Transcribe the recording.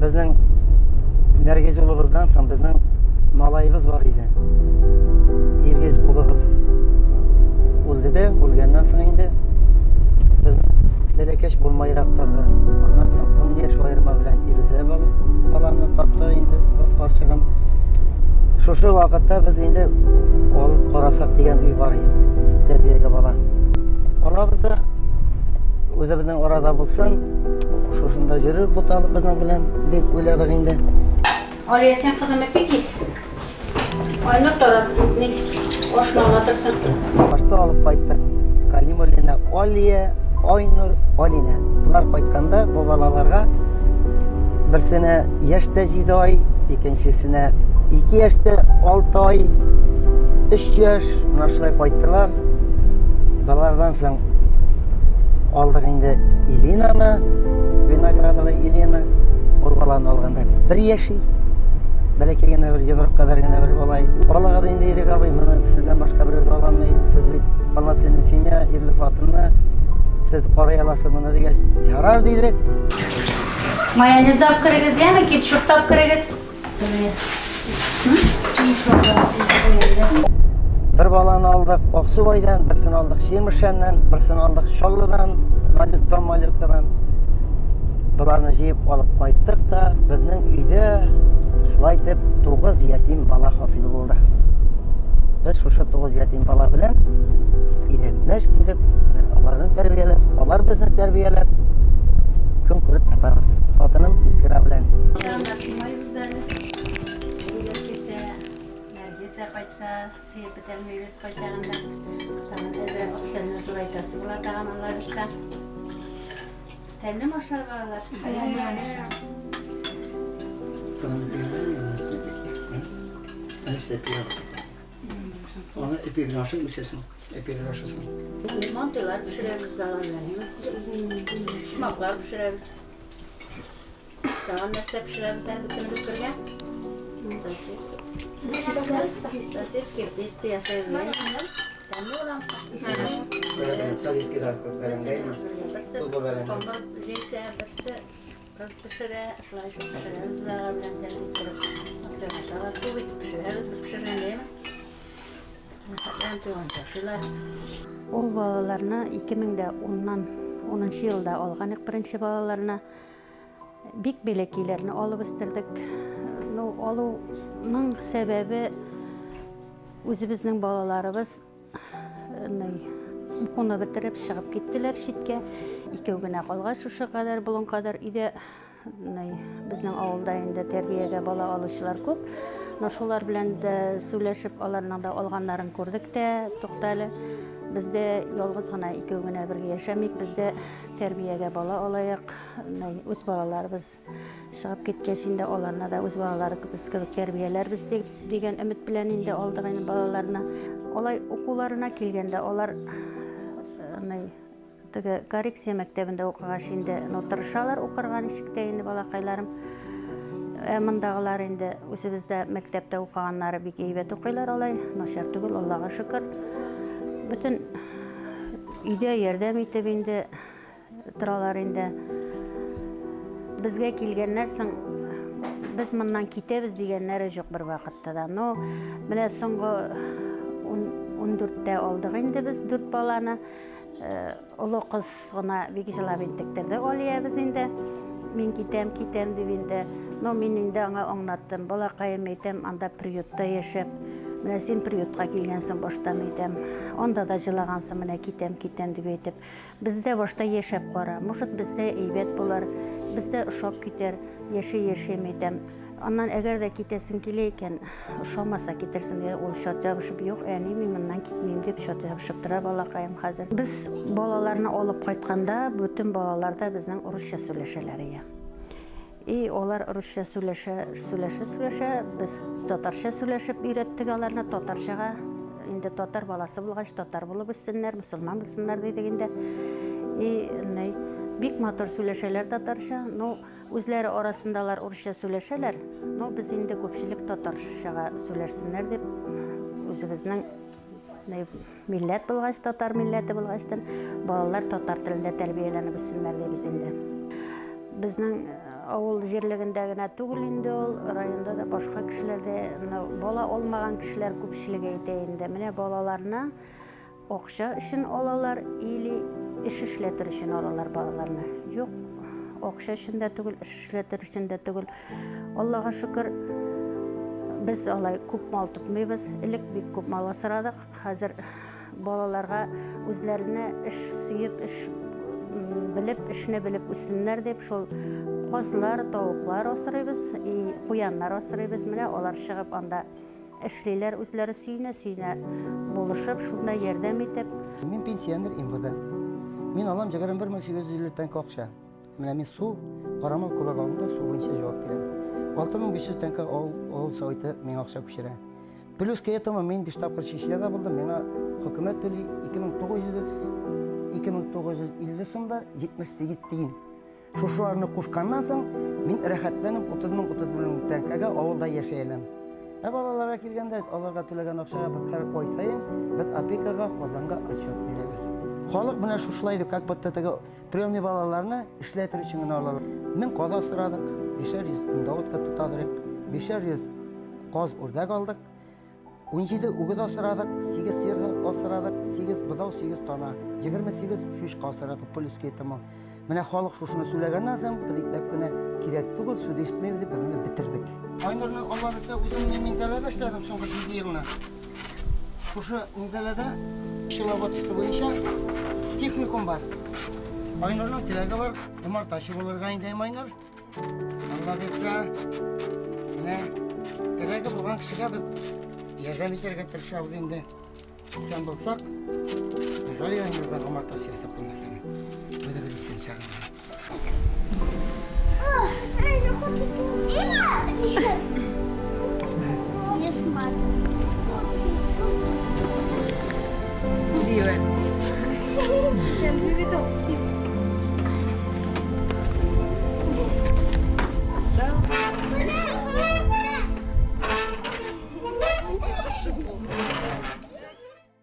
Безнең Нәргиз улыбыздан соң безнең малаебыз бар иде. Илгиз улыбыз үлде дә, үлгәннән соң инде без бәләкәч булмайрак торды. Аннан соң 10 яшь аерма белән Илүзә баланы тапты инде карчыгым. Шушы вакытта без инде алып карасак дигән уй бар иде. Тәрбиягә бала. Алабыз да үзебезнең арада булсын, шушында йөрер буталып безнең белән дип уйладык инде. Алия, син кызым ипи кис. Айнур тарат, ни, ашны ала торсын. Башта алып кайттык. Калимуллина Алия, Айнур, Алина. Болар кайтканда бу балаларга берсенә яшьтә 7 ай, икенчесенә 2 яшьтә 6 ай, 3 яшь, менә шулай кайттылар. Балалардан соң алдык инде Илинаны, Виноградова Елена. Ул баланы алганда бер яши. Бәләкәй генә бер йодрык кадәр генә бер бала. Балага да инде Ирек абый, моны сездән башка берәү дә ала алмый. Сез бит полноценный семья, ирле хатынлы. Сез карый аласыз моны дигәч, ярар дидек. Майонез да алып керегез, яме, кетчуп та алып керегез. Бер баланы алдык Аксубайдан, берсен алдык Чирмешәннән, берсен алдык Чаллыдан, Малюттан, Малюткадан. Боларны җыеп алып кайттык та, безнең өйдә шулай итеп 9 ятим бала хасил булды. Без шушы 9 ятим бала белән өйдә мәш килеп, аларны тәрбияләп, алар безне тәрбияләп, көн күреп ятабыз. Хатыным Илфира белән. Сыймайбыз да әле. Әбиләр килсә, Нәргиз дә кайтса, сыеп бетәлмибез кайчагында. Тагын әзрәк өстәлне зурайтасы була тагын алла бирсә. Тәмлеме ашар балалар? Аны эпи белән ашый үсәсең. Эпи белән ашасың. Мантыйлар пешерәбез без алар белән. Шмаклар пешерәбез. Тагын нәрсә пешерәбез әле бөтенебез бергә? Сосиски. Сосиски, песто ясайбыз. Тәмле буламы? Сосиски да күп бәрәңгеме? Берсе камыр җәйсә, берсе кыз пешерә, шулай итеп пешерәбез бага белән тәмле иттереп. Яраталар. Күп итеп пешерәбез, бер пешергәндәйме? Ул балаларны 2010-нан 10 елда алган идек беренче балаларны. Бик бәләкәйләрне алып үстердек. Ну, алуның сәбәбе үзебезнең балаларыбыз укуны бетереп чыгып киттеләр читкә. Икәү генә калгач шушы кадәр болын кадәр өйдә безнең авылда инде тәрбиягә бала алучылар күп. Но шулар белән дә сөйләшеп, аларның да алганнарын күрдек тә, тукта әле. Без дә ялгыз гына икәү генә бергә яшәмик, без дә тәрбиягә бала алайык. Үз балаларыбыз чыгып киткәч инде аларны да үз балаларыбыз кебек тәрбияләрбез дигән өмет белән инде алдык инде балаларны. Алай укуларына килгәндә алар Теге коррекция мәктәбендә укыгач инде, ну, тырышалар укырга ничек тә инде балакайларым. Ә мондагылар инде үзебездә мәктәптә укыганнары бик әйбәт укыйлар алай, начар түгел, Аллага шөкер. Бөтен өйдә ярдәм итеп инде торалар инде. Безгә килгәннәр соң без моннан китәбез дигәннәре юк бер вакытта да. Но менә соңгы 14-тә алдык инде без дүрт баланы. Олы кыз гына бик җылап интектерде Алиябез инде. Мин китәм, китәм дип инде. Но мин инде аңа аңлаттым. Балакаем әйтәм, анда приютта яшәп. Менә син приютка килгәнсең башта әйтәм. Анда да җылагансың, менә китәм, китәм дип әйтеп. Бездә башта яшәп кара. Может, бездә әйбәт булыр, бездә ошап китәр. Яши-яши әйтәм. Аннан әгәр дә китәсең килә икән, ошамаса китерсең, ул чат ябышып, юк, әни, мин моннан китмим дип чат ябышып тора балакаем хәзер. Без балаларны алып кайтканда, бөтен балалар да безнең урысча сөйләшәләр ия. И алар русча сөйләшә, сөйләшә, сөйләшә, без татарча сөйләшеп өйрәттек аларны, татарчага. Инде татар баласы булгач, татар булып үссеннәр, мусульман булсыннар дидек инде. И, бик матур сөйләшәләр татарча, но Үзләре арасында алар урысча сөйләшәләр, но без инде күпчелек татарчага сөйләшсеннәр дип, үзебезнең милләт булгач, татар милләте булгачтын, балалар татар телендә тәрбияләнеп үссеннәр дибез инде. Безнең авыл җирлегендә генә түгел инде ул, районда да башка кешеләр дә, бала алмаган кешеләр күпчелеге әйтә инде. Менә балаларны акча өчен алалар или эш эшләтер өчен алалар балаларны. Юк, акча өчен дә түгел, эш эшләтер өчен дә түгел. Аллага шөкер, без алай күп мал тотмыйбыз. Элек бик күп мал асрадык. Хәзер балаларга үзләренә эш сөеп, эш белеп, эшне белеп үссеннәр дип, шул казлар, тавыклар асрыйбыз, и куяннар асрыйбыз. Менә алар чыгып анда эшлиләр, үзләре сөенә-сөенә булышып, шунда ярдәм итеп. Мин пенсионер МВД. Мин алам 21 850 тәңкә акча. Менә мин су, Карамал күбәк авылында су буенча җавап бирәм. 6500 тәңкә авыл, авыл советы миңа акча күчерә. Плюс к этому мин биш тапкыр Чечняда булдым, миңа хөкүмәт түли 2900 2950 сум да 78 тиен. Шушыларны кушканнан соң мин рәхәтләнеп 30 мең 31 мең тәңкәгә авылда яшәй алам. Ә балаларга килгәндә, аларга түләгән акчага без һәр ай саен без опекага Казанга отчет бирәбез. Халык менә шушылай дип, как будто теге приемный балаларны эшләтер өчен генә алалар. Мең каз асрадык, бишәр йөз индоутка тотадырык, бишәр йөз каз үрдәк алдык. 17 үгез асрадык, 8 сыер асрадык, 8 бодау, 8 тана, 28 чучка асрадык, плюс к этому. Менә халык шушыны сөйләгәннән соң, без ипләп кенә кирәк түгел, сүз ишетмибез дип, без моны бетердек. Айнурны Алла бирсә, үзем мин Минзәләдә эшләдем соңгы 7 елны. Шушы Минзәләдә пчеловодство буенча техникум бар. Айнурның теләге бар, умартачы булырга инде Айнур. Алла бирсә, менә теләге булган кешегә без ярдәм итәргә тырышабыз инде. Исән булсак, жаль Айнурдан умартачы ясап куймас әле. Үзебез исән чагында. Эй, я хочу тут.